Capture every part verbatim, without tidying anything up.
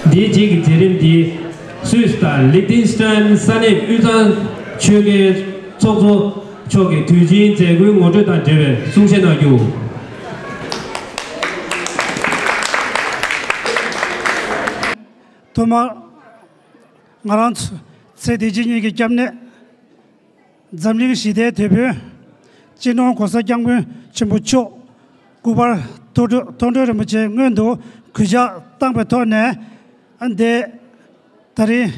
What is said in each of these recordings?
འདིའི་རྗེས་ཀྱི་མཛད་རིམ་འདི་སུད་སི་དང་ལིག་ཏེན་སི་ཏན་ས་གནས་དབུས་གཙང་ཆོལ་ཁའི་ཚོགས་གཙོ་མཆོག་གིས་དུས་ཆེན་མཛད་སྒོའི་ངོ་སྤྲོད་དང་འབྲེལ་བའི་གསུང་བཤད་གནང་རྒྱུ། ཐོག་མར་ང་རང་ཚོ་ཚེ་འདི་ཕྱི་གཉིས་ཀྱི་སྐྱབས་གནས། འཛམ་གླིང་ཞི་བདེའི་དེད་དཔོན། སྤྱི་ནོར་༸གོང་ས་༸སྐྱབས་མགོན་ཆེན་པོ་མཆོག་སྐུ་པར་མཐོང་གྲོལ་མཐོང་གྲོལ་རིན་པོ་ཆེ་སྔོན་དུ་གུས་ཕྱག་བཏང་པའི་ཐོག་ནས། ཨ་འདི་ད་རིང་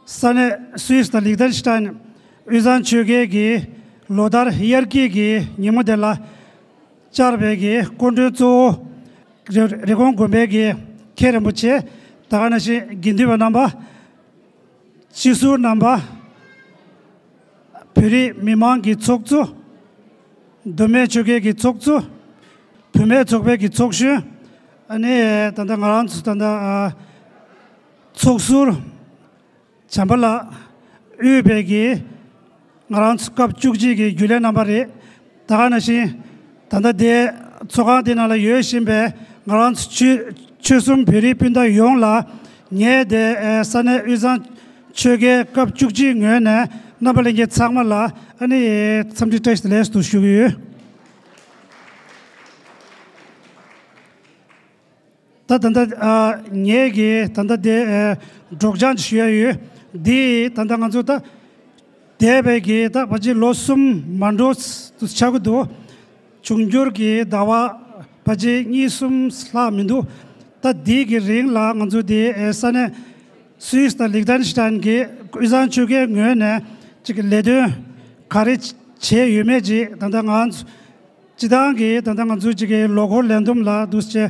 ས་གནས་སུད་སི་དང་ལིག་ཏེན་སི་ཏན་དབུས་གཙང་ཆོལ་ཁའི་གི་ལོ་ལྟར་དབྱར་སྐྱིད་ཀྱི་ཉིན་མོ་དེ་ལ། བཅར་བའི་གི་སྐུ་མགྲོན་གཙོ་བོ་རི་རི་ཀོན་དགོན་པའི་གི་མཁན་རིན་པོ་ཆེ། ད་ག་ནང་བཞིན་དགེ་འདུན་པ་རྣམ་པ། སྤྱི་ཟུར་རྣམ་པ། བོད་རིགས་མི་མང་གི་ཚོགས་གཙོ། མདོ་སྨད་ཆོལ་ཁའི་གི་ཚོགས་གཙོ། བུད་མེད་ཚོགས་པའི་གི་ཚོགས་གཞོན། ཨ་ནི་ད་ལྟ་ང་རང་ཚོ་ད་ལྟ་ཨ་ཚོགས་ཟུར། བྱམས་པ་ལགས་དབུས་པའི་གི་ང་རང་ཚོ་སྐབས་བཅུ་གཅིག་གི་རྒྱུན་ལས་རྣམ་པ་རེད། ད་ག་ནང་བཞིན་ད་ལྟ་དེ་ཚོགས་ཁང་དེ་ནང་ལ་ཡོད་བཞིན་པའི་ང་རང་ཚོ་ཆོལ་ཆོལ་གསུམ་བོད་རིགས་སྤུན་ཟླ་ཡོངས་ལ་ངས་དེ་ཨེ་ས་གནས་དབུས་གཙང་ཆོལ་ཁའི་སྐབས་བཅུ་གཅིག་ངོས་ནས་རྣམ་པ་ལྷན་རྒྱས་ཚང་མ་ལ་ཨ་ནི་འཚམས་འདྲི་བཀྲ་ཤིས་བདེ་ལེགས་སུ་ཞུ་གི་ཡོད། ད་ད་ལྟ་ཨ་ངས་ཀྱི་ད་ལྟ་དེ་ཨ་སྒྲོག་སྦྱང་ཞུ་ཡ་ཡོད། འདི་ད་ལྟ་ང་ཚོ་ད་འདས་པའི་གི་ད་ཕལ་ཆེར་ལོ་གསུམ་མ་འགྲོ་དུ་ཆགས་ཀྱི་འདུག་འབྱུང་འགྱུར་གྱི་ཟླ་བ་ཕལ་ཆེར་གཉིས་གསུམ་ལྷག་མི་འདུག་ད་འདི་གི་རིང་ལ་ང་ཚོ་དེ་ཨ་ས་གནས་སུད་སི་དང་ལིག་ཏེན་སི་ཏན་གྱི་དབུས་གཙང་ཆོལ་ཁའི་ངོས་ནས་ཅིག་ལས་དོན་ག་རེ་བྱས་ཡོད་མེད་ཅིག་ད་ལྟ་ང་ཚོ། སྤྱི་བཏང་གི་ད་ལྟ་ང་ཚོའི་གཅིག་གི་ལོ་འཁོར་ལས་བསྡོམས་ལ་འདུག་སེ་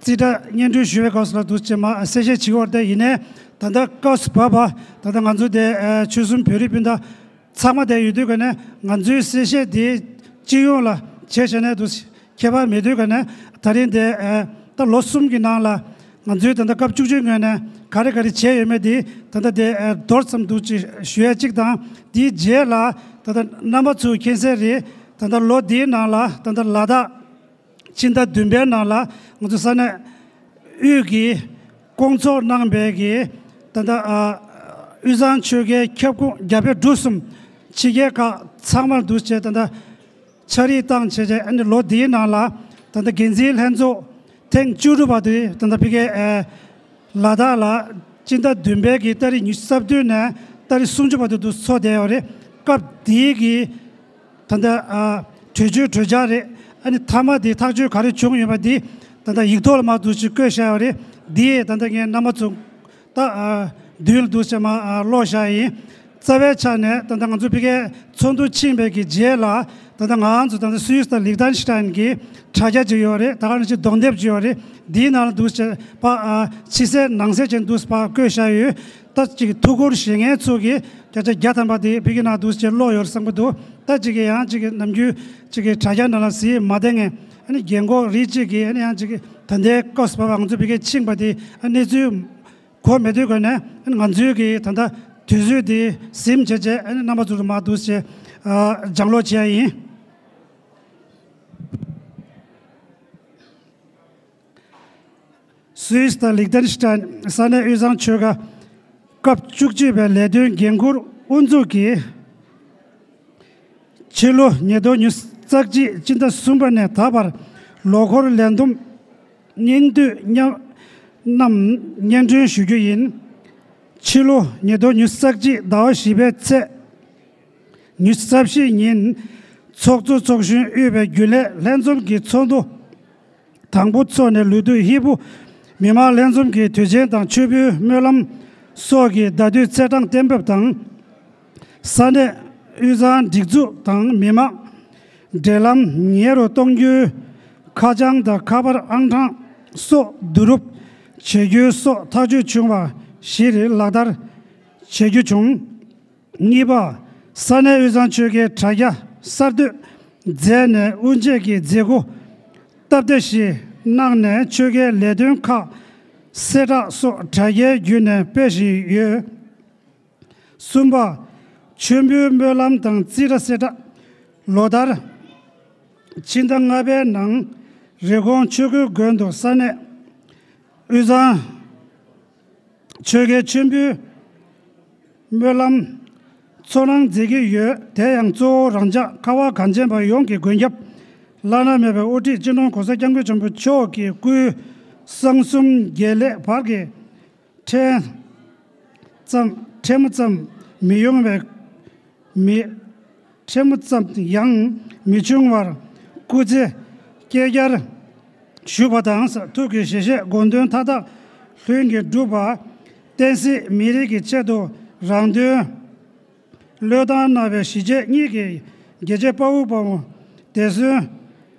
རྩིས་ཁྲ་སྙན་སྒྲོན་ཞུ་བའི་སྐབས་སུ་ལ་འདུག་སེ་མ་གསལ་བཤད་བྱེད་ཀྱི་ཡོད་རེད། དེ་ཡིན་ནའི་ད་ལྟ་སྐབས་སུ་བབས་པ་ད་ལྟ་ང་ཚོ་དེ་ཨ་ཆོལ་གསུམ་བོད་རིགས་སྤུན་ཟླ་ཚང་མ་དེ་ཡོད་དུས་ཀ་ནས་ང་ཚོའི་གསལ་བཤད་དེ་སྤྱི་ཡོངས་ལ་བྱས་བྱས་ནས་འདུག་སེ་ཁྱད་པར་མེད་དུས་ཀ་ནས་ད་རིང་དེ་ཨ་ད་ལོ་གསུམ་གྱི་ནང་ལ། ང་ཚོའི་ད་ལྟ་སྐབས་བཅུ་གཅིག་ངོས་ནས་ག་རེ་ག་རེ་བྱས་ཡོད་མེད་དེ་ད་ལྟ་དེ་ཨ་མདོར་ཙམ་འདུག་ཅིག་ཞུ་ཡ་གཅིག་དང་། དེའི་རྗེས་ལ་ད་ལྟ་རྣམ་པ་ཚོས་མཁྱེན་གསལ་རེད། ད་ལྟ་ལོ་འདིའི་ནང་ལ་ད་ལྟ་ལ་དྭགས་སྤྱི་ཟླ་བདུན་པའི་ནང་ལ་ང་ཚོ་ས་གནས་དབུས་ཀྱི་བསྐོང་ཚོགས་གནང་བའི་གི་ད་ལྟ་ཨ་དབུས་གཙང་ཆོལ་ཁའི་ཁྱབ་ཁོངས་རྒྱ་བལ་འབྲུག་གསུམ་ཕྱི་རྒྱལ་ཁག་ཚང་མར་འདུག་བྱས་ད་ལྟ། ཕྱག་བྲིས་བཏང་བྱས་བྱས་ཨ་ནི་ལོ་འདིའི་ནང་ལ་ད་ལྟ་འགན་འཛིན་ལྷན་ཚོགས་ཐེངས་བཅུ་དྲུག་པ་དེ་ད་ལྟ་ཕ་གིའི་ཨེ་ལ་དྭགས་ལ་སྤྱི་ཟླ་བདུན་པའི་གི་ཏ་རིག་ཉི་ཤུ་རྩ་བདུན་ནས་ཏ་རིག་སུམ་ཅུ་བར་དུ་འདུག་ཚོགས་བསྡད་ཡོད་རེད། སྐབས་དེའི་གི་ད་ལྟ་ཨ་གྲོས་ཆོད་གྲོས་འཆར་རེད། ཨ་ནི་མཐའ་མ་དེ་ཐག་གཅོད་ག་རེ་བྱུང་ཡོད་པ་དེ་ད་ལྟ་ཡིག་ཐོག་ལ་མར་འདུག་ཅིག་བཀོད་བཞག་ཡོད་རེད། དེ་ད་ལྟ་ངས་རྣམ་པ་ཚོ་ད་ཨ་མདུན་ལ་འདུག་ཅིག་མར་ཨ་ཀློག་བཞག་ཡིན། རྩ་བའི་ཆ་ནས་ད་ལྟ་ང་ཚོ་ཕ་གིའི་ཚོགས་འདུ་ཕྱིན་པའི་གི་རྗེས་ལ་ད་ལྟ་ང་ཚོ་ད་ལྟ་སུད་སི་དང་ལིག་ཏེན་སི་ཏན་གི་དྲ་རྒྱ་ཅིག་ཡོད་རེད། ད་ག་ནང་བཞིན་གདོང་དེབ་ཅིག་ཡོད་རེད། འདིའི་ནང་ལ་འདུག་ཅིག་ཕར་ཨ་ཕྱི་གསལ་ནང་གསལ་ཅན་འདུག་ཕར་བཀོད་བཞག་ཡོད། ད་ཅིག་ཐུགས་ཁུར་བཞེས་མཁན་ཚོ་གིས་བརྒྱ་ཆ་བརྒྱ་ཐམ་པ་དེ་ཕ་གི་ནང་འདུག་ཅིག་ཀློག་ཡོད་རེད་བསམ་གི་འདུག་ད་ཅིག་གི་ཡང་ཅིག་གི་ནམ་རྒྱུན་ཅིག་གི་དྲ་རྒྱ་ནང་ལ་གཟིགས་མ་བསྡད་མཁན་ཨ་ནི་རྒན་གོག་རིགས་ཅིག་གིས་ཨ་ནི་ཡང་ཅིག་གི་ད་ལྟའི་སྐབས་སུ་བབས་པ་ང་ཚོ་ཕ་གིར་ཕྱིན་པ་དེ་ཨ་གནས་ཚུལ་གོ་མེད་དུས་ཀ་ནས་ང་ཚོའི་གི་ད་ལྟ་དུས་ཚོད་འདི་ཟིན་བྱས་བྱས་ཨ་ནི་རྣམ་པ་ཚོར་མར་འདུག་སེ་ཨ་སྦྱང་ཀློག་བྱེད་ཡ་ཡིན། སུད་སི་དང་ལིག་ཏེན་སི་ཏན་ས་གནས་དབུས་གཙང་ཆོལ་ཁ་སྐབས་བཅུ་གཅིག་པའི་ལས་དོན་འགན་འཁུར་དབུ་འཛུགས་ཀྱིས། ཕྱི་ལོ་ཉིས་སྟོང་ཉི་ཤུ་རྩ་གཅིག་སྤྱི་ཟླ་གསུམ་པ་ནས་ད་བར་ལོ་འཁོར་ལས་བསྡོམས་སྙིང་བསྡུས་མཉམ་རྣམས་སྙན་སྒྲོན་ཞུ་རྒྱུ་ཡིན། ཕྱི་ལོ་ཉིས་སྟོང་ཉི་ཤུ་རྩ་གཅིག་ཟླ་བ་བཞི་པའི་ཚེས་ཉི་ཤུ་རྩ་བཞི་ཉིན་ཚོགས་གཙོ་ཚོགས་གཞོན་དབུས་པའི་རྒྱུན་ལས་ལྷན་འཛོམས་ཀྱི་ཚོགས་འདུ་དང་པོ་འཚོགས་ནས་ལོ་དུས་ཧྲིལ་པོ་མི་མང་ལྷན་འཛོམས་ཀྱི་དུས་ཆེན་དང་མཆོད་འབུལ་སྨོན་ལམ་སོགས་ཀྱི་ཟླ་སྡུད་ཚེས་གྲངས་གཏན་འབེབས་དང་། ས་གནས་དབུས་གཙང་སྒྲིག་འཛུགས་དང་མི་མང་འབྲེལ་ལམ་ཉེ་རུ་གཏོང་རྒྱུའི་ཁ་བྱང་དང་ཁ་པར་ཨང་གྲངས་སོགས་བསྡུ་རུབ་བྱེད་རྒྱུའི་སོགས་ཐག་གཅོད་བྱུང་བ་བཞིར་ལག་བསྟར་བྱེད་རྒྱུ་བྱུང་། གཉིས་པ། ས་གནས་དབུས་གཙང་ཆོལ་ཁའི་དྲ་རྒྱ་གསར་གཏོད་མཛད་ནས་དབུ་འབྱེད་ཀྱི་མཛད་སྒོ་སྟབས་བདེ་ཞིག་གནང་ནས་ཆོལ་ཁའི་ལས་དོན་ཁག་གསལ་བསྒྲགས་སོགས་དྲ་རྒྱའི་བརྒྱུད་ནས་སྤེལ་བཞིན་ཡོད། གསུམ་པ། མཆོད་འབུལ་སྨོན་ལམ་དང་རྩིས་ཁྲ་གསལ་བསྒྲགས། ལོ་ལྟར་ཕྱི་ཟླ་ལྔ་པའི་ནང་རི་ཀོན་ཆོས་སྐུའི་དགོན་དུ་ས་གནས་དབུས་གཙང་ ཆོལ་ཁའི་མཆོད་འབུལ་སྨོན་ལམ་ཚོགས་གནང་མཛད་ཀྱི་ཡོད། དེ་ཡང་གཙོ་བོ་རང་ཅག་ཁ་བ་གངས་ཅན་པ་ཡོངས་ཀྱི་མགོན་སྐྱབས་བླ་ན་མེད་པའི་དབུ་ཁྲིད་སྤྱི་ནོར་༸གོང་ས་༸སྐྱབས་མགོན་ཆེན་པོ་མཆོག་གི་སྐུའི་གསང་གསུམ་དགེ་ལེགས་བར་གྱི་ཕྲན་ཙམ་ཕྲན་བུ་ཙམ་མི་ཡོང་བའི་མི་ཕྲན་བུ་ཙམ་ཡང་མི་འབྱུང་བར་སྐུ་ཚེ་བསྐལ་བརྒྱར་བཞུགས་པ་དང་། ཐུགས་ཀྱི་བཞེད་བཞེད་དགོངས་དོན་མཐའ་དག་ལྷུན་གྱིས་གྲུབ་པ། བསྟན་སྲིད་མི་རིགས་ཀྱི་ཆེད་དུ་རང་དོན་བློས་བཏང་གནང་བའི་གཞིས་བྱེས་གཉིས་ཀྱི་རྒྱལ་གཅེས་དཔའ་བོ་དཔའ་མོ་འདས་གསོན་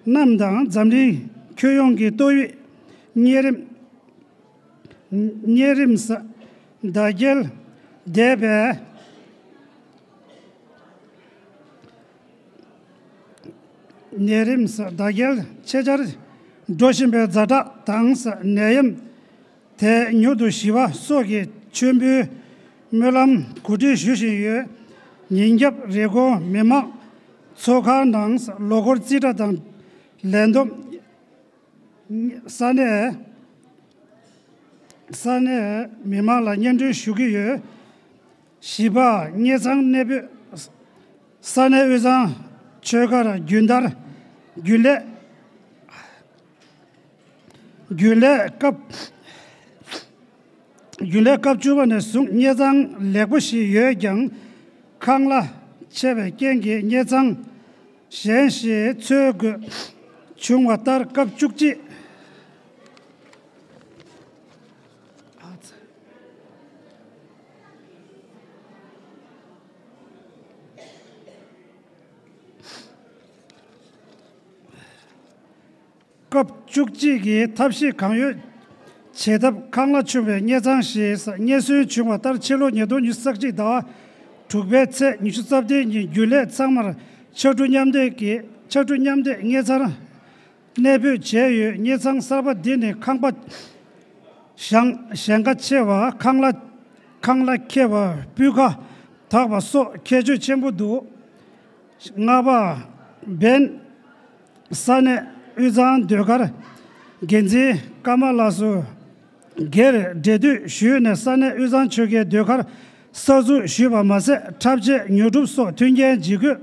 རྣམས་དང་། འཛམ་གླིང་ཁྱོན་ཡོངས་ཀྱི་ཏོག་དབྱིབས་གཉན་རིམས་གཉན་རིམས་ཟླ་རྒྱལ་འདས་པའི་ནད་རིམས་ཟླ་རྒྱལ་ཆེ་ཆར་འགྲོ་བཞིན་པའི་ཛ་དྲག་དང་ནད་ཡམས་དེ་མྱུར་དུ་ཞི་བ་སོགས་ཀྱི་མཆོད་འབུལ་སྨོན་ལམ་གོ་སྒྲིག་ཞུ་བཞིན་ཡོད། ཉིན་རྒྱབ་རེབ་གོང་མི་མང་ཚོགས་ཁང་ནང་ལོ་འཁོར་རྩིས་ཁྲ་དང་ལས་བསྡོམས། ས་གནས་ས་གནས་མི་མང་ལ་སྙན་སྒྲོན་ཞུ་གི་ཡོད། བཞི་པ། དངུལ་ཚང་གནས་སྤོས་ས་གནས་དབུས་གཙང་ཆོལ་ཁར་རྒྱུན་ལྟར་རྒྱུན་ལས་རྒྱུན་ལས་སྐབས་རྒྱུན་ལས་སྐབས་བཅུ་པ་ནས་བཟུང་དངུལ་ཚང་ལེགས་པོ་ཞིག་ཡོད་ཀྱང་། ཁང་གླ་ཆེ་བའི་རྐྱེན་གྱིས་དངུལ་ཚང་གཞན་ཞིག་འཚོལ་དགོས་བྱུང་བ་ལྟར་སྐབས་བཅུ་གཅིག་སྐབས་བཅུ་གཅིག་གི་ཐབས་ཤེས་གང་ཡོད་བྱེད་ཐབས་ཁང་གླ་ཆུང་བའི་དངུལ་ཚང་ཞིག་རྙེད་སོན་བྱུང་བ་ལྟར། ཕྱི་ལོ་ཉིས་སྟོང་ཉི་ཤུ་རྩ་གཅིག་ཟླ་བ་དྲུག་པའི་ཚེས་ཉི་ཤུ་རྩ་བདུན་ཉིན་རྒྱུན་ལས་ཚང་མར་ཕྱར་གྲུ་མཉམ་འདེགས་ཀྱིས་ཕྱར་གྲུ་མཉམ་འདེགས་དངུལ་ཚང་གནས་སྤོས་བྱས་ཡོད། དངུལ་ཚང་གསར་པ་འདི་ནི་ཁང་པ་ཞེང་ཞེང་ཁ་ཆེ་བ། ཁང་གླ་ཁང་གླ་ཁེ་བ། སྤུས་ཀ་དག་པ་སོགས་ཁྱད་ཆོས་ཆེན་པོ་འདུག་ལྔ་པ། སྦན་ས་གནས་དབུས་གཙང་ཟློས་གར་འགན་འཛིན་ཀརྨ་ལགས་སུ་སྒེར་འབྲེལ་མཐུད་ཞུས་ནས་ས་གནས་དབུས་གཙང་ཆོལ་ཁའི་ཟློས་གར་གསར་འཛུགས་ཞུས་པ་མ་ཟད། འཁྲབ་ཆས་ཉོ་སྒྲུབ་སོགས་མཐུན་རྐྱེན་ཇི་དགོས་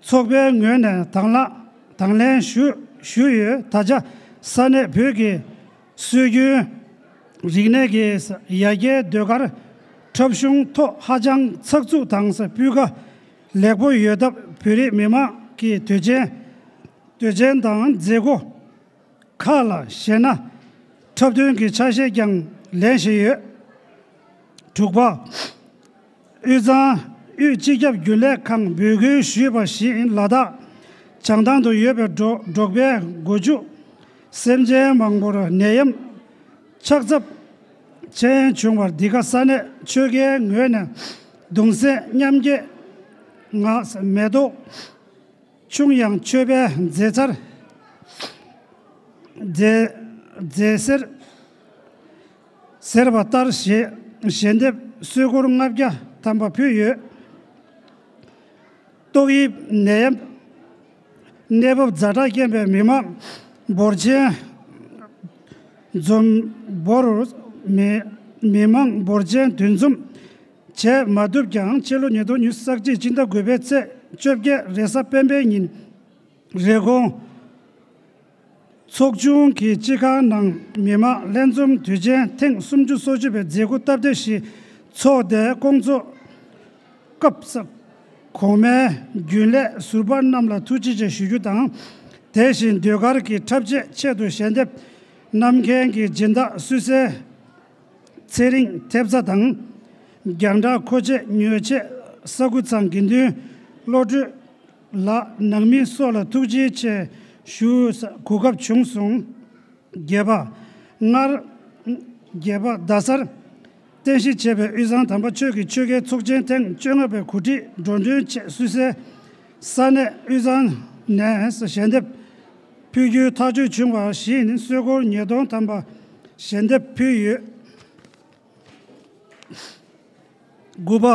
ཚོགས་པའི་ངོས་ནས་དང་བླངས་དང་ལེན་ཞུ་ཞུས་ཡོད། ད་ཆ་ས་གནས་བོད་ཀྱི་སྲོལ་རྒྱུན་རིག་གནས་ཀྱི་ཡ་གྱལ་ཟློས་གར་འཁྲབ་གཞུང་ཐོག་ཧ་ཅང་ཚགས་ཚུད་དང་སྤུས་ཀ་ལེགས་པོ་ཡོད་སྟབས། བོད་རིགས་མི་མང་གི་དུས་ཆེན་དུས་ཆེན་དང་མཛད་སྒོ་ཁག་ལ་གཞས་སྣ་འཁྲབ་སྟོན་གྱི་ཆ་ཤས་ཀྱང་ལེན་བཞིན་ཡོད། དྲུག་པ། དབུས་གཙང་དབུས་སྤྱི་ཁྱབ་རྒྱུན་ལས་ཁང་འབོད་སྐུལ་ཞུས་པ་བཞིན། ལ་དྭགས་བྱང་ཐང་དུ་ཡོད་པའི་འབྲོག་འབྲོག་པའི་མགོ་མཇུག་སེམས་ཅན་མང་པོར་ནད་ཡམས་ཆགས་ཚབས་ཆེན་བྱུང་བར། འདི་ག་ས་གནས་ཆོལ་ཁའི་ངོས་ནས་གདུང་སེམས་མཉམ་སྐྱེད་ངང་མེ་ཏོག་ཆུང་ཡང་མཆོད་པའི་མཛད་འཆར་མཛད་མཛད་ཟེར་ཟེར་བ་ལྟར་ཞལ་ཞལ་འདེབས་གསོལ་འཁོར་ལྔ་བརྒྱ་ཐམ་པ་ཕུལ་ཡོད། ཏོག་དབྱིབས་ནད་ཡམས་གནས་བབ་ཛ་དྲག་རྐྱེན་པས་མི་མང་འབོར་ཆེན་འཛོམས་འབོར་མི་མི་མང་འབོར་ཆེན་འདུ་འཛོམས་བྱེད་མ་ཐུབ་ཀྱང་། ཕྱི་ལོ་ཉིས་སྟོང་ཉི་ཤུ་རྩ་གཅིག་སྤྱི་ཟླ་དགུ་པའི་ཚེས་བཅོ་བརྒྱད་རེས་གཟའ་སྤེན་པའི་ཉིན་རེབ་གོང་ཚོགས་ཆུང་གི་སྤྱི་ཁང་ནང་མི་མང་ལྷན་འཛོམས་དུས་ཆེན་ཐེངས་སུམ་ཅུ་སོ་བཅུ་པའི་མཛད་སྒོ་སྟབས་བདེ་ཞིག་ཚོགས་ཏེ། བསྐོང་ཚོགས་སྐབས་གོང་མའི་རྒྱུན་ལས་ཟུར་པ་རྣམས་ལ་ཐུགས་རྗེ་ཆེ་ཞུ་རྒྱུ་དང་། དེ་བཞིན་ཟློས་གར་གྱི་འཁྲབ་ཆས་ཆེད་དུ་ཞལ་འདེབས་གནང་མཁན་གྱི་སྦྱིན་བདག་སུད་སིའི་ཚེ་རིང་ཐེབས་རྩ་དང་། རྒྱང་བསྒྲགས་མཁོ་ཆས་ཉོ་ཆས་ས་ཁུལ་ཚང་དགེ་འདུན་བློ་གྲོས་ལགས་ནང་མི་སོགས་ལ་ཐུགས་རྗེ་ཆེ་ཞུ་གོ་སྐབས་བྱུང་སོང་། བརྒྱད་པ། སྔར་བརྒྱད་པ། རྡ་སར་རྟེན་གཞི་བྱས་པའི་དབུས་གཙང་དམ་པ་ཆོས་ཀྱི་ཆོལ་ཁའི་ཚོགས་ཆེན་ཐེངས་བཅོ་ལྔ་པའི་གོ་སྒྲིག་འགྲོ་གྲོན་ཆེད་སུད་སིའི་ས་གནས་དབུས་གཙང་ནས་ཞལ་འདེབས་ཕུལ་རྒྱུའི་ཐག་གཅོད་བྱུང་བ་བཞིན། གསོལ་འཁོར་ཉིས་སྟོང་ཐམ་པ་ཞལ་འདེབས་ཕུལ་ཡོད། དགུ་པ།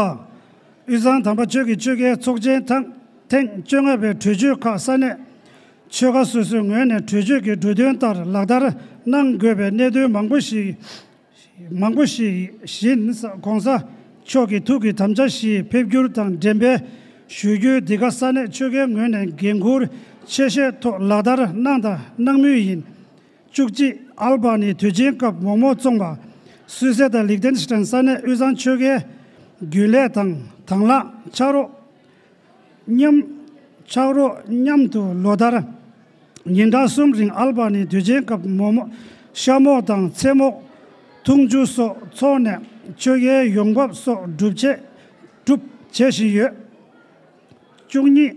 དབུས་གཙང་དམ་པ་ཆོས་ཀྱི་ཆོལ་ཁའི་ཚོགས་ཆེན་ཐེངས་ཐེངས་བཅོ་ལྔ་པའི་གྲོས་ཆོད་ཁག་ས་གནས་ཆོལ་ཁ་སོ་སོའི་ངོས་ནས་གྲོས་ཆོད་ཀྱི་འབྲུ་དོན་ལྟར་ལག་བསྟར་གནང་དགོས་པའི་གནད་དོན་མང་པོ་ཞིག་ མང་པོ་ཞིག་བཞིན་༸གོང་ས་མཆོག་གི་ཐུགས་ཀྱི་དམ་བཅའ་ཞིག་ཕེབས་རྒྱུ་དང་འགྲེམས་སྤེལ་ཞུ་རྒྱུའི་འདི་ག་ས་གནས་ཆོལ་ཁའི་ངོས་ནས་འགན་འཁུར་ཆེ་བཞེས་ཐོག་ལག་བསྟར་གནང་དང་གནང་མུས་ཡིན། བཅུ་གཅིག་ཨལ་བ་ནི་དུས་ཆེན་སྐབས་མོག་མོག་བཙོང་པ། སུད་སི་དང་ལིག་ཏེན་སི་ཏན་ས་གནས་དབུས་གཙང་ཆོལ་ཁའི་རྒྱུན་ལས་དང་དང་བླངས་ཕྱག་རོགས་མཉམ་ཕྱག་རོགས་མཉམ་དུ་ལོ་ལྟར་ཉིན་གྲངས་གསུམ་རིང་ཨལ་བ་ནི་དུས་ཆེན་སྐབས་མོག་མོག་ཤ་མོག་དང་ཚལ་མོག་འཐུང་ཆུ་སོགས་འཚོགས་ནས་ཆོལ་ཁའི་ཡོང་འབབ་སོགས་སྒྲུབ་བྱེད་སྒྲུབ་བྱེད་བཞིན་ཡོད། བཅུ་གཉིས།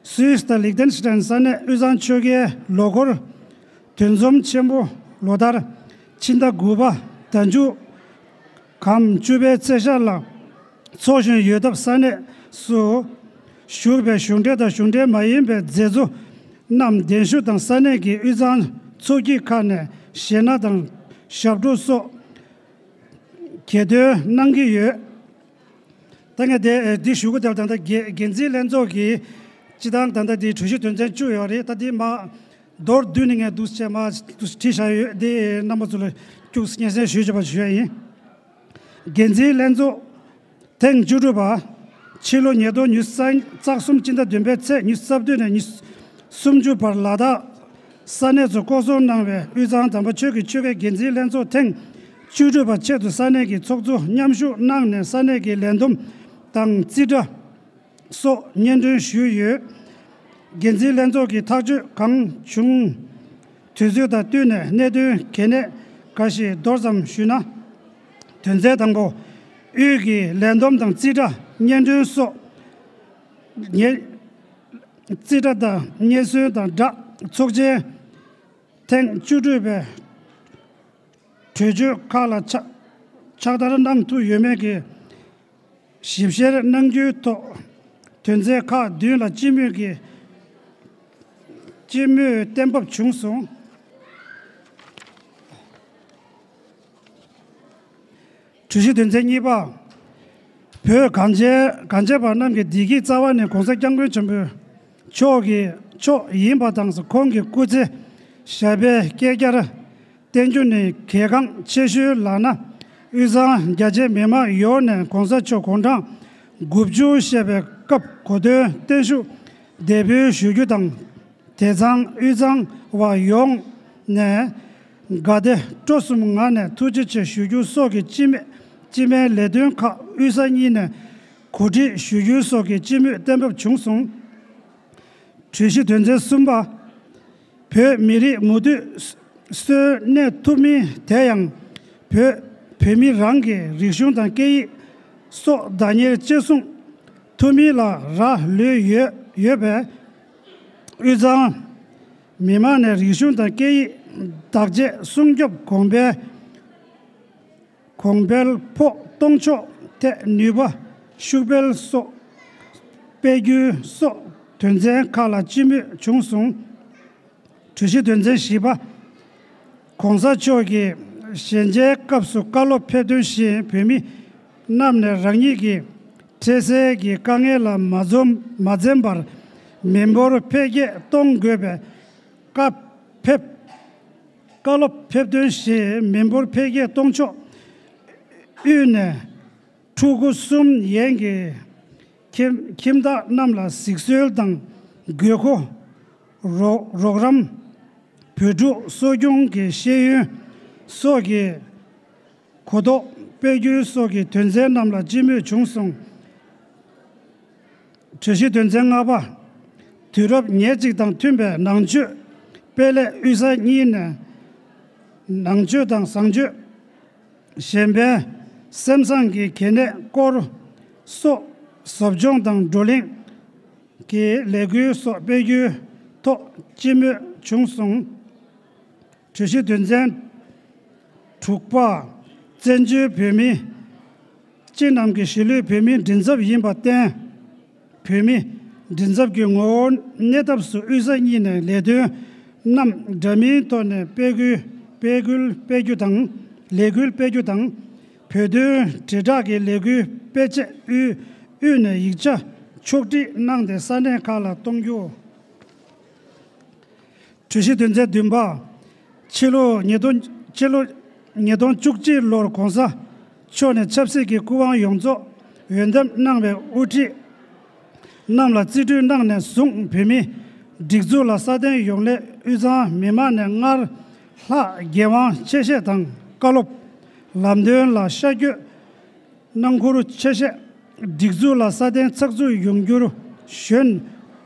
སུད་སི་དང་ལིག་ཏེན་སི་ཏན་ས་གནས་དབུས་གཙང་ཆོལ་ཁའི་ལོ་འཁོར་འདུ་འཛོམས་ཆེན་པོ་ལོ་ལྟར་ཕྱི་ཟླ་དགུ་པ་ཟླ་མཇུག་གམ་བཅུ་པའི་ཚེས་ཤར་ལ་འཚོགས་བཞིན་ཡོད་སྟབས་ས་གནས་སུ་བཞུགས་པའི་གཞུང་འབྲེལ་དང་གཞུང་འབྲེལ་མ་ཡིན་པའི་མཛད་གཙོ་རྣམས་གདན་ཞུ་དང་ས་གནས་ཀྱི་དབུས་གཙང་ཚོགས་སྐྱིད་ཁག་ནས་གཞས་སྣ་དང་ཞབས་བྲོ་སོགས་གྱེར་འདོན་གནང་གི་ཡོད། ད་ངས་དེ་འདི་ཞུ་གི་དེ་ད་ལྟ་འགན་འཛིན་ལྷན་ཚོགས་ཀྱི་སྤྱི་བཏང་ད་ལྟ་འདི་གྲོས་གཞི་དོན་ཚན་བཅུ་ཡོད་རེད། ད་འདི་མ་མདོར་བསྡུས་ནས་ངས་འདུག་བྱས་མ་འདུག་བྲིས་བཞག་ཡོད། འདི་རྣམ་པ་ཚོ་ལ་སྐྱུག་སྙན་སེང་ཞུས་བྱས་པ་ཞུ་ཡ་ཡིན། འགན་འཛིན་ལྷན་ཚོགས་ཐེངས་བཅུ་དྲུག་པ་ཕྱི་ལོ་ཉིས་སྟོང་ཉི་ཤུ་རྩ་གསུམ་སྤྱི་ཟླ་བདུན་པའི་ཚེས་ཉི་ཤུ་རྩ་བདུན་ནས་ཉི་ཤུ་སུམ་ཅུ་བར་ལ་དྭགས་ས་གནས་སུ་བསྐོ་སོང་གནང་བའི་དབུས་གཙང་དམ་པ་ཆོས་ཀྱི་ཆོལ་ཁའི་འགན་འཛིན་ལྷན་ཚོགས་ཐེངས་བཅུ་དྲུག་པ་ཆེད་དུ་ས་གནས་ཀྱི་ཚོགས་གཙོ་མཉམ་ཞུགས་གནང་ནས་ས་གནས་ཀྱི་ལས་བསྡོམས་དང་རྩིས་ཁྲ་སོགས་སྙན་སྒྲོན་ཞུས་ཡོད། འགན་འཛིན་ལྷན་ཚོགས་ཀྱི་ཐག་གཅོད་གང་བྱུང་དུས་ཚོད་དང་བསྟུན་ནས་གནད་དོན་གལ་གནད་འགའ་ཞིག་མདོར་ཙམ་ཞུས་ན། དོན་ཚན་དང་པོ། དབུས་ཀྱི་ལས་བསྡོམས་དང་རྩིས་ཁྲ་སྙན་སྒྲོན་སོགས་ཉེ་རྩིས་ཁྲ་དང་སྙན་སེང་དང་སྦྲགས་ཚོགས་ཆེན་ཐེངས་བཅུ་དྲུག་པའི་གྲོས་ཆོད་ཁག་ལ་ཕྱག་ཕྱག་བསྟར་གནང་ཐུབ་ཡོད་མེད་ཀྱི་ཞིབ་བཤེར་གནང་རྒྱུའི་ཐོག་དོན་ཚན་ཁག་བདུན་ལ་སྤྱི་མོས་ཀྱི་སྤྱི་མོས་གཏན་ཕབ་བྱུང་སོང་། གྲོས་གཞི་དོན་ཚན་གཉིས་པ། བོད་གངས་ཅན་གངས་ཅན་པ་རྣམས་ཀྱི་བདེ་སྐྱིད་རྩ་བ་ནས་༸གོང་ས་༸སྐྱབས་མགོན་ཆེན་པོ་མཆོག་གི་མཆོག་ཡིན་པ་དང་། ཁོང་གི་སྐུ་ཚེ་ཞབས་པད་བསྐལ་བརྒྱར་བརྟན་རྒྱུ་ནི་གལ་འགངས་ཆེ་ཤོས་ལགས་ན། དབུས་གཙང་རྒྱ་ཆེ་མི་མང་ཡོངས་ནས་༸གོང་ས་མཆོག་དགུང་གྲངས་དགུ་བཅུ་བཞེས་པའི་སྐབས་གོ་སྟོན་བརྟན་བཞུགས་འདེགས་འབུལ་ཞུ་རྒྱུ་དང་། དེ་ཚང་དབུས་གཙང་བ་ཡོངས་ནས་དགའ་བདེ་སྤྲོ་གསུམ་ངང་ནས་ཐུགས་རྗེ་ཆེ་ཞུ་རྒྱུ་སོགས་ཀྱི་སྤྱི་མེ་སྤྱི་མའི་ལས་དོན་ཁག་དབུས་ས་གཉིས་ནས་གོ་སྒྲིག་ཞུ་རྒྱུ་སོགས་ཀྱི་སྤྱི་མོས་གཏན་འབེབས་བྱུང་སོང་། གྲོས་གཞི་དོན་ཚན་གསུམ་པ། བོད་མི་རིགས་མུ་མཐུད་གསོན་གནས་ཐུབ་མིན་དེ་ཡང་བོད་བོད་མི་རང་གི་རིག་གཞུང་དང་སྐད་ཡིག་སོགས་བདག་གཉེར་གཅེས་སྲུང་ཐུབ་མིན་ལ་རག་ལུས་ཡོད་ཡོད་པས། དབུས་གཙང་མི་མང་ནས་རིག་གཞུང་དང་སྐད་ཡིག་བདག་གཅེས་སྲུང་སྐྱོབ་གོང་འཕེལ་གོང་འཕེལ་ཕོག་གཏོང་ཕྱོགས་ཐད་ནུས་པ་ཤུགས་སྤེལ་སོགས་སྤེལ་རྒྱུ་སོགས་དོན་ཚན་ཁག་ལ་སྤྱི་མོས་བྱུང་སོང་། གྲོས་གཞི་དོན་ཚན་བཞི་པ། ༸གོང་ས་མཆོག་གིས་ཞལ་མཇལ་སྐབས་སུ་བཀའ་སློབ་ཕེབས་དོན་བཞིན་བོད་མི་རྣམས་ནས་རང་ཉིད་ཀྱི་འཕྲལ་སེལ་གྱི་དཀའ་ངལ་ལ་མ་འཛོམས་མ་འཛེམས་པར་མི་འབོར་འཕེལ་རྒྱས་གཏོང་དགོས་པའི་བཀའ་ཕེབས་བཀའ་སློབ་ཕེབས་དོན་བཞིན་མི་འབོར་འཕེལ་རྒྱས་གཏོང་ཕྱོགས་དབུས་ནས་ཕྲུ་གུ་གསུམ་ཡན་གྱི་ཁྱིམ་ཁྱིམ་བདག་རྣམས་ལ་གཟིགས་གསོལ་དང་དགོས་མཁོ། རོགས་རོགས་རམ། བོད་ཕྲུག་གསོ་སྐྱོང་གི་ཤེས་ཡོན་སོགས་ཀྱི་གོ་རྟོགས་སྤེལ་རྒྱུ་སོགས་ཀྱི་དོན་ཚན་རྣམས་ལ་སྤྱི་མོས་བྱུང་སོང་། གྲོས་གཞི་དོན་ཚན་ལྔ་པ། དུས་རབས་ཉེར་གཅིག་དང་མཐུན་པའི་ནང་ཆོས་དཔེ་ལེགས་དབུས་ས་གཉིས་ནས་ནང་ཆོས་དང་བཟང་སྤྱོད། གཞན་ཕན་སེམས་བཟང་གི་གལ་གནད་སྐོར་སོགས་ཟབ་སྦྱོང་དང་བགྲོ་གླེང་གི་ལས་འགུལ་སོགས་སྤེལ་རྒྱུའི་ཐོག་སྤྱི་མོས་བྱུང་སོང་། གྲོས་གཞི་དོན་ཚན་དྲུག་པ། བཙན་བྱོལ་བོད་མི་སྤྱི་རྣམས་ཀྱི་གཞིས་ལུས་བོད་མིའི་མགྲིན་ཚབ་ཡིན་པར་བརྟེན། བོད་མིའི་མགྲིན་ཚབ་ཀྱི་ངོ་བོ་གནས་ཐབས་སུ་དབུས་ས་གཉིས་ནས་ལས་དོན་རྣམས་འདྲ་མིན་ཐོག་ནས་སྤེལ་སྐུལ་སྤེལ་སྐུལ་སྤེལ་རྒྱུ་དང་། ལས་འགུལ་སྤེལ་རྒྱུ་དང་། བོད་དོན་དྲིལ་བསྒྲགས་ཀྱི་ལས་འགུལ་སྤེལ་ཆེད་དབུས་དབུས་ནས་ཡིག་ཆ་ཕྱོགས་སྒྲིག་གནང་སྟེ་ས་གནས་ཁག་ལ་གཏོང་རྒྱུ། གྲོས་གཞི་དོན་ཚན་བདུན་པ། ཕྱི་ལོ་ཉིས་སྟོང་ཕྱི་ལོ་ ཉིས་སྟོང་བཅུ་གཅིག་ལོར་༸གོང་ས་མཆོག་ནས་ཆབ་སྲིད་ཀྱི་སྐུ་དབང་ཡོངས་རྫོགས་འོས་འདེམས་གནང་བའི་དབུ་ཁྲིད་རྣམས་ལ་རྩིས་སྤྲོད་གནང་ནས་བཟུང་བོད་མིའི་སྒྲིག་འཛུགས་ལ་སྲ་བརྟན་ཡོང་སླད་དབུས་གཙང་མི་མང་ནས་སྔར་ལྷག་འགན་དབང་ཆེ་བཞེས་དང་བཀའ་སློབ་ལམ་སྟོན་ལ་ཤར་བསྐྱོད་གནང་ཁུལ་ཆེ་བཞེས། སྒྲིག་འཛུགས་ལ་སྲ་བརྟན་ཚགས་ཚུད་ཡོང་རྒྱུར་གཞོན་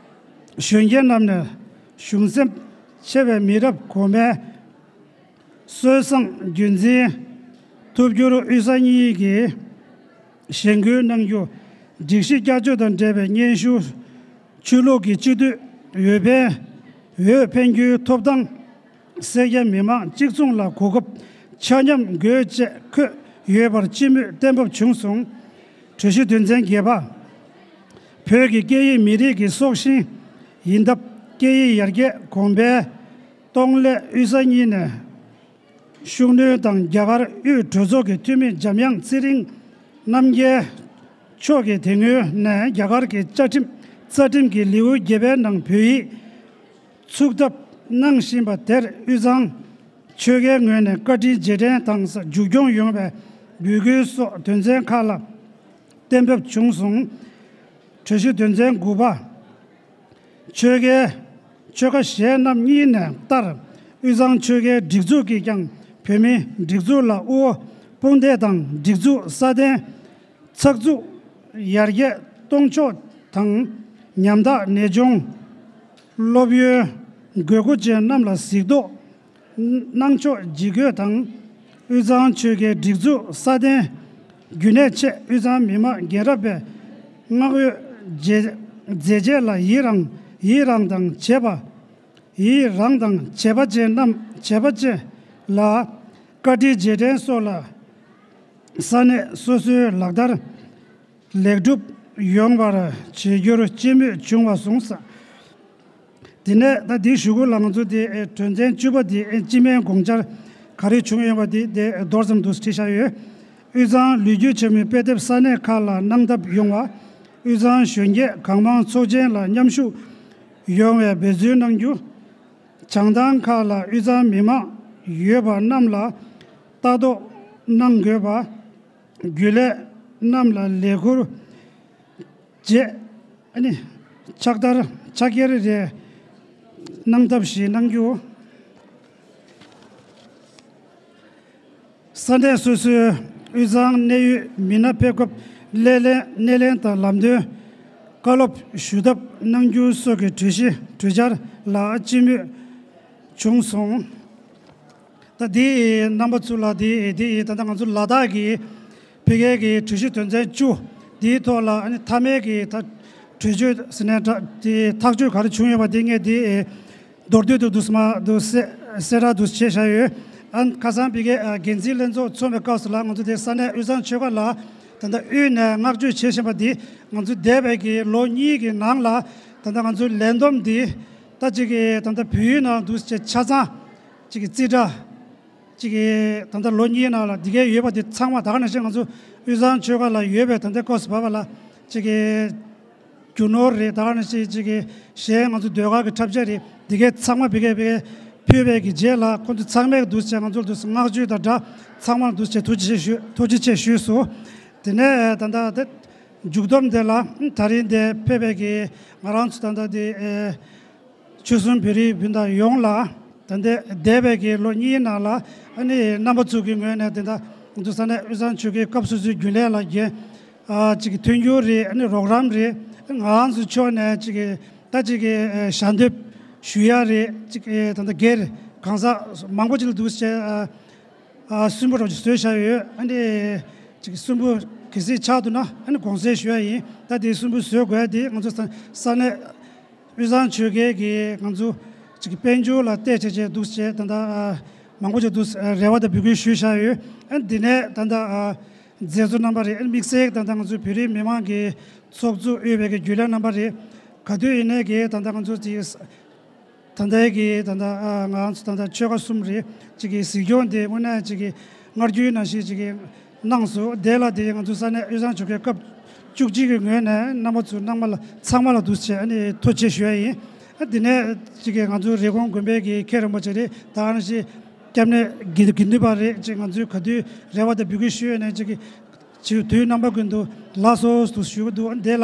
གཞོན་སྐྱེས་རྣམས་ནས་གཞུང་སེམས་ཆེ་བའི་མི་རབས་གོང་མའི་སྲོལ་བཟང་རྒྱུན་འཛིན་ཐུབ་རྒྱུར་དབུས་གཙང་གཉིས་ཀྱིས་གཞེན་སྐུལ་གནང་རྒྱུ། སྒྲིག་གཞི་བསྐྱར་བཅོས་དང་འབྲེལ་བའི་སྙན་ཞུ། ཆོས་ལུགས་ཀྱི་སྤྱི་འཐུས། འོས་འཕེན། འོས་འཕེན་རྒྱུའི་ཐོབ་ཐང་། སེར་སྐྱ་མི་མང་གཅིག་མཚུངས་ལ་གོ་སྐབས་ཆ་མཉམ་དགོས་བཅས་འཁོད་ཡོད་པར་སྤྱི་མོས་གཏན་འབེབས་བྱུང་སོང་། གྲོས་གཞི་དོན་ཚན་བརྒྱད་པ། བོད་ཀྱི་སྐད་ཡིག་མི་རིགས་ཀྱི་སྲོག་ཤིང་ཡིན་སྟབས། སྐད་ཡིག་ཡར་རྒྱས་གོང་འཕེལ་གཏོང་སླད་དབུས་གཙང་གཉིས་ནས་ཤུགས་སྣོན་དང་། རྒྱ་གར་དབུས་གྲོས་ཚོགས་ཀྱི་འཐུས་མི་འཇམ་དབྱངས་ཚེ་རིང་རྣམ་རྒྱལ་མཆོག་གིས་དེ་སྔོན་ནས་རྒྱ་གར་གྱི་བཅའ་ཁྲིམས་རྩ་ཁྲིམས་ཀྱི་ལེའུ་བརྒྱད་པའི་ནང་བོད་ཡིག་ཚུགས་ཐབས་གནང་བཞིན་པ་དེར་དབུས་གཙང་ཆོལ་ཁའི་ངོས་ནས་བཀའ་དྲིན་རྗེས་དྲན་དང་། མཇུག་སྐྱོང་ཡོང་བའི་འབོད་སྐུལ་སོགས་དོན་ཚན་ཁག་ལ་གཏན་འབེབས་བྱུང་སོང་། གྲོས་གཞི་དོན་ཚན་དགུ་པ། ཆོལ་ཁའི་ཆོལ་ཁ་གཞན་རྣམས་གཉིས་ནས་ལྟར་དབུས་གཙང་ཆོལ་ཁའི་སྒྲིག་འཛུགས་ཀྱིས་ཀྱང་བོད་མིའི་སྒྲིག་འཛུགས་ལ་དབུ་བོ་དཔུང་འདེགས་དང་། སྒྲིག་འཛུགས་སྲ་བརྟན་ཚགས་ཚུད་ཡར་རྒྱས་གཏོང་ཕྱོགས་དང་། ཉམ་ཐག་ནད་གཅོང་། སློབ་ཡོན། དགོས་མཁོ་ཅན་རྣམས་ལ་གཟིགས་རྟོག་གནང་ཕྱོགས་ཇི་དགོས་དང་། དབུས་གཙང་ཆོལ་ཁའི་སྒྲིག་འཛུགས་སྲ་བརྟན་རྒྱུན་གནས་ཆེད་དབུས་གཙང་མི་མང་རྒན་རབས་པའི་བསྔགས་འོས་མཛད་རྗེས་ལ་ཡི་རང་ཡི་རང་དང་བྱས་པ། ཡི་རང་དང་བྱས་པ་ཅན་རྣམས་བྱས་པ་ཅན་ལ་བཀའ་དྲིན་རྗེས་དྲན་སོགས་ལ་ས་གནས་སོ་སོའི་ལག་བསྟར་ལེགས་གྲུབ་ཡོང་བར་བྱེད་རྒྱུར་སྤྱི་མོས་བྱུང་བ་གསུངས། དེ་ནས་ད་འདི་ཞུ་གུ་ལ་ང་ཚོ་དེ་དོན་ཚན་བཅུ་པ་དེ་སྤྱི་མིང་དགོངས་འཆར་ག་རེ་བྱུང་ཡོད་པ་དེ་དེ་མདོར་ཙམ་དུ་བྲིས་བཞག་ཡོད། དབུས་གཙང་ལོ་རྒྱུས་ཆེན་མོའི་དཔེ་དེབ་ས་གནས་ཁག་ལ་གནང་ཐབས་ཡོང་བ། དབུས་གཙང་གཞོན་སྐྱེས་གང་མང་ཚོགས་ཆེན་ལ་མཉམ་ཞུགས་ཡོང་བའི་འབད་བརྩོན་གནང་རྒྱུ། བྱང་ཐང་ཁག་ལ་དབུས་གཙང་མི་མང་ཡོད་པ་རྣམས་ལ་ལྟ་རྟོག་གནང་དགོས་པ། རྒྱུན་ལས་རྣམས་ལ་ལས་ཁུར་བྱས་ཨ་ནི་ཕྱག་བསྟར་ཕྱག་འཁྱེར་རེ་གནང་ཐབས་ཤིག་གནང་རྒྱུ། ས་གནས་སོ་སོའི་དབུས་གཙང་གནད་ཡོད་མི་སྣ་ཕེབས་སྐབས་སྣེ་ལེན་སྣེ་ལེན་དང་ལམ་སྟོན་བཀའ་སློབ་ཞུ་ཐབས་གནང་རྒྱུ་སོགས་ཀྱི་གྲོས་གཞི་གྲོས་འཆར་ལ་སྤྱི་མོས་བྱུང་སོང་། ད་འདི་རྣམ་པ་ཚོ་ལ་འདི་འདི་ད་ལྟ་ང་ཚོ་ལ་དྭགས་ཀྱི་ཕ་གིའི་གི་གྲོས་གཞི་དོན་ཚན་བཅུ་འདིའི་ཐོག་ལ་ཨ་ནི་མཐའ་མའི་གི་ད་གྲོས་ཆོད་ཟེར་ནས་ད་འདི་ཐག་གཅོད་ག་རེ་བྱུང་ཡོད་པ་འདི་ངས་འདི་མདོར་བསྡུས་དུ་འདུག་སེ་མ་འདུག་སེ་གསལ་བསྒྲགས་འདུག་སེ་བྱས་བཞག་ཡོད། ཨ་ནི་ཁ་སང་ཕ་གིའི་འགན་འཛིན་ལྷན་ཚོགས་ཚོགས་པའི་སྐབས་སུ་ལ་ང་ཚོ་འདི་ས་གནས་དབུས་གཙང་ཆོལ་ཁ་ལ་ད་ལྟ་དབུས་ནས་བསྔགས་བརྗོད་བྱེད་བཞིན་པ་འདི་ང་ཚོ་འདས་པའི་གི་ལོ་གཉིས་ཀྱི་ནང་ལ་ད་ལྟ་ང་ཚོའི་ལས་བསྡོམས་འདི་ད་ཅིག་གི་ད་ལྟ་བོད་ཡིག་ནང་འདུག་སེ་ཆ་ཚང་ཅིག་གི་རྩིས་ཁྲ། ཅིག་གི་ད་ལྟ་ལོ་གཉིས་ནང་ལ་འདི་གའི་ཡོད་པ་འདི་ཚང་མ་ད་ག་ནང་བཞིན་ང་ཚོ་དབུས་གཙང་ཆོལ་ཁ་ལ་ཡོད་པའི་ད་ལྟའི་སྐབས་སུ་བབས་པ་ལ་ཅིག་གི་རྒྱུ་ནོར་རེད། ད་ག་ནང་བཞིན་ཅིག་གི་གཞན་ང་ཚོ་ཟློས་གར་གྱི་འཁྲབ་ཆས་རེད། འདི་གའི་ཚང་མ་ཕ་གིར་ཕ་གིར་ཕུལ་བའི་གི་རྗེས་ལ་ཁོང་ཚོ་ཚང་མས་འདུག་སེ་ང་ཚོར་འདུག་སེ་བསྔགས་བརྗོད་དང་སྦྲགས་ཚང་མར་འདུག་སེ་ཐུགས་རྗེ་ཆེ་ཞུ་ཐུགས་རྗེ་ཆེ་ཞུས་སོང་། དེ་ནས་ད་ལྟ་དེ་མཇུག་བསྡོམས་དེ་ལ་ད་རིང་འདིར་ཕེབས་པའི་གི་ང་རང་ཚོ་ད་ལྟ་འདི་ཆོལ་གསུམ་བོད་རིགས་སྤུན་ཟླ་ཡོངས་ལ་ད་ལྟའི་འདས་པའི་གི་ལོ་གཉིས་ནང་ལ་ཨ་ནི་རྣམ་པ་ཚོ་གི་ངོས་ནས་དེ་འདྲ་ང་ཚོ་ས་གནས་དབུས་གཙང་ཆོལ་ཁའི་སྐབས་སོ་སོའི་རྒྱུན་ལས་ལ་འགན་ཨ་ཅིག་གི་མཐུན་འགྱུར་རེད། ཨ་ནི་རོགས་རམ་རེད། ང་རང་ཚོ་ཕྱོགས་ནས་ཅིག་གི་ད་ཅིག་གི་ཨ་ཞལ་འདེབས་ཞུ་ཡ་རེད། ཅིག་གི་ད་ལྟ་སྒེར་གང་ཟག་མང་པོ་ཅིག་ལ་འདུག་སེ་ཨ་ཨ་གསོན་པོ་རོགས་ཅིག་བཟོས་བཞག་ཡོད། ཨ་ནི་ཅིག་གི་གསོན་པོ་གལ་སྲིད་ཆགས་འདུག་ན་ཨ་ནི་དགོངས་སེལ་ཞུ་ཡ་ཡིན། ད་དེ་གསོན་པོ་བཟོ་དགོས་ཡ་དེ་ང་ཚོ་ས་ས་གནས་དབུས་གཙང་ཆོལ་ཁའི་གི་ང་ཚོ་ཅིག་གི་དཔལ་འབྱོར་ལ་བལྟས་བྱས་བྱས་འདུག་སེ་ད་ལྟ་ཨ་མང་པོ་ཅིག་འདུག་སེ་རེ་བ་དང་འབོད་སྐུལ་ཞུས་བཞག་ཡོད། ཨ་ནི་འདི་ནས་ད་ལྟ་ཨ་མཛད་གཙོ་རྣམ་པ་རེད། ཨ་ནི་དམིགས་བསལ་ད་ལྟ་ང་ཚོ་བོད་རིགས་མི་མང་གི་ཚོགས་གཙོ་དབུས་པའི་གི་རྒྱུན་ལས་རྣམ་པ་རེད། ག་དུས་ཡིན་ནའི་གི་ད་ལྟ་ང་ཚོ་ཅིག་ད་ལྟའི་གི་ད་ལྟ་ཨ་ང་ཚོ་ད་ལྟ་ཆོལ་ཁ་གསུམ་རེད། ཅིག་གི་གཟིགས་སྐྱོང་དེ་དངོས་གནས་ཅིག་གི་སྔར་རྒྱུན་ནང་བཞིན་ཅིག་གི་གནང་སོང་། དེ་ལ་དེ་ང་ཚོ་ས་གནས་དབུས་གཙང་ཆོལ་ཁའི་སྐབས་བཅུ་གཅིག་གི་ངོས་ནས་རྣམ་པ་ཚོ་རྣམ་པ་ལ་ཚང་མ་ལ་འདུག་སེ་ཨ་ནི་ཐུགས་རྗེ་ཆེ་ཞུ་ཡ་ཡིན། ཨ་དེ་ནས་ཅིག་གི་ང་ཚོ་རི་ཀོན་དགོན་པའི་གི་མཁན་རིན་པོ་ཆེ་རེད། ད་ག་ནང་བཞིན་ སྐྱབས་གནས་དགེ་དགེ་འདུན་པ་རེད། ཅིག་ང་ཚོས་ག་དུས་རེ་བ་དང་འབོད་སྐུལ་ཞུས་ཡོད་ནའི་ཅིག་གི་ཅིག་དུས་རྣམ་པ་ཀུན་ཏུ་ལགས་སོ་འདུག་ཞུ་གི་འདུག་ཨ་ནི་དེ་ལ་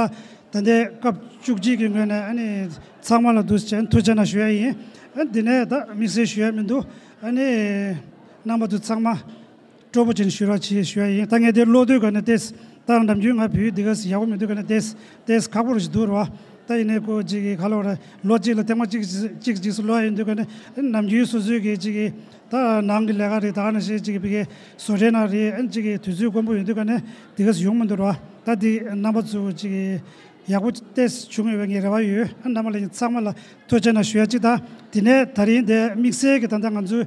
ད་ལྟའི་སྐབས་བཅུ་གཅིག་གི་ངོས་ནས་ཨ་ནི་ཚང་མ་ལ་འདུག་ཅན་ཐུགས་རྗེ་གནང་ཞུ་ཡ་ཡིན། ཨ་ནི་འདི་ནས་ད་དམིགས་བསལ་ཞུ་ཡ་མི་འདུག་ཨ་ནི་རྣམ་པ་ཚོ་ཚང་མ་སྤྲོ་པོ་ཅན་ཞུ་རོགས་བྱེད་ཞུ་ཡ་ཡིན། ད་ངས་དེ་ཀློག་དུས་ག་ནས་ཏེས་ད་ནམ་རྒྱུན་ང་བོད་ཡིག་འདི་ག་ཡག་པོ་མི་འདུག་ག་ནས་ཏེས་ཏེས་ཁག་པོ་རུ་ཞིག་འདུག་རོ། ད་ཡིན་ནའི་ཁོ་ཅིག་གི་ག་ལོག་ར་ལོ་གཅིག་ལ་ཐེངས་མ་གཅིག་གཅིག་གཅིག་སུ་ལོ་ཡིན་འདུག་ག་ནས་ནམ་རྒྱུན་སོ་སོའི་གི་ཅིག་གི་ད་ནང་གི་ལས་ཀ་རེད། ད་ག་ནང་བཞིན་ཅིག་གི་བི་གའི་བཟོ་གྲྭའི་ནང་རེད། ཨན་ཅིག་གི་དུས་ཚོད་དཀོན་པོ་ཡོད་འདུག་ག་ནས་འདི་ག་སུ་ཡོང་མི་འདུག་རོ། ད་འདི་རྣམ་པ་ཚོ་ཅིག་གི་ཡག་པོ་ཏེས་བྱུང་ཡོད་པའི་ངའི་རེ་བ་ཡོད། ཨ་རྣམ་པ་ལ་ཚང་མ་ལ་ཐུགས་རྗེ་གནང་ཞུ་ཡ་གཅིག་དང་། དེ་ནས་ད་རིང་དེ་དམིགས་བསལ་གྱི་ད་ལྟ་ང་ཚོའི་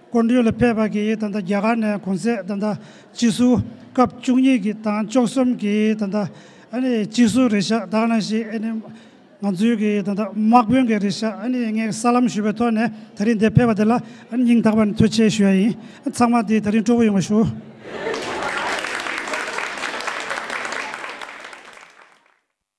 སྐུ་མདུན་ལ་ཕེབས་པ་གི་ད་ལྟ་རྒྱ་གར་ནས་གོང་ཚད་ད་ལྟ་སྤྱི་ཟུར་སྐབས་བཅུ་གཉིས་ཀྱི་དང་བཅུ་གསུམ་གྱི་ད་ལྟ་ཨ་ནི་སྤྱི་ཟུར་རེད་ཤག་ད་ག་ནང་བཞིན་ཨ་ནི་ང་ཚོའི་གི་ད་ལྟ་དམག་དཔོན་གྱི་རེད་ཤག་ཨ་ནི་ངས་ས་ལམ་ཞུས་པའི་ཐོག་ནས་ད་རིང་འདིར་ཕེབས་པ་དེ་ལ་ཨ་ནི་སྙིང་ཐག་པ་ནས་ཐུགས་རྗེ་ཆེ་ཞུ་ཡ་ཡིན། ཚང་མ་དེ་ད་རིང་སྤྲོ་པོ་ཡོང་བ་ཞུ།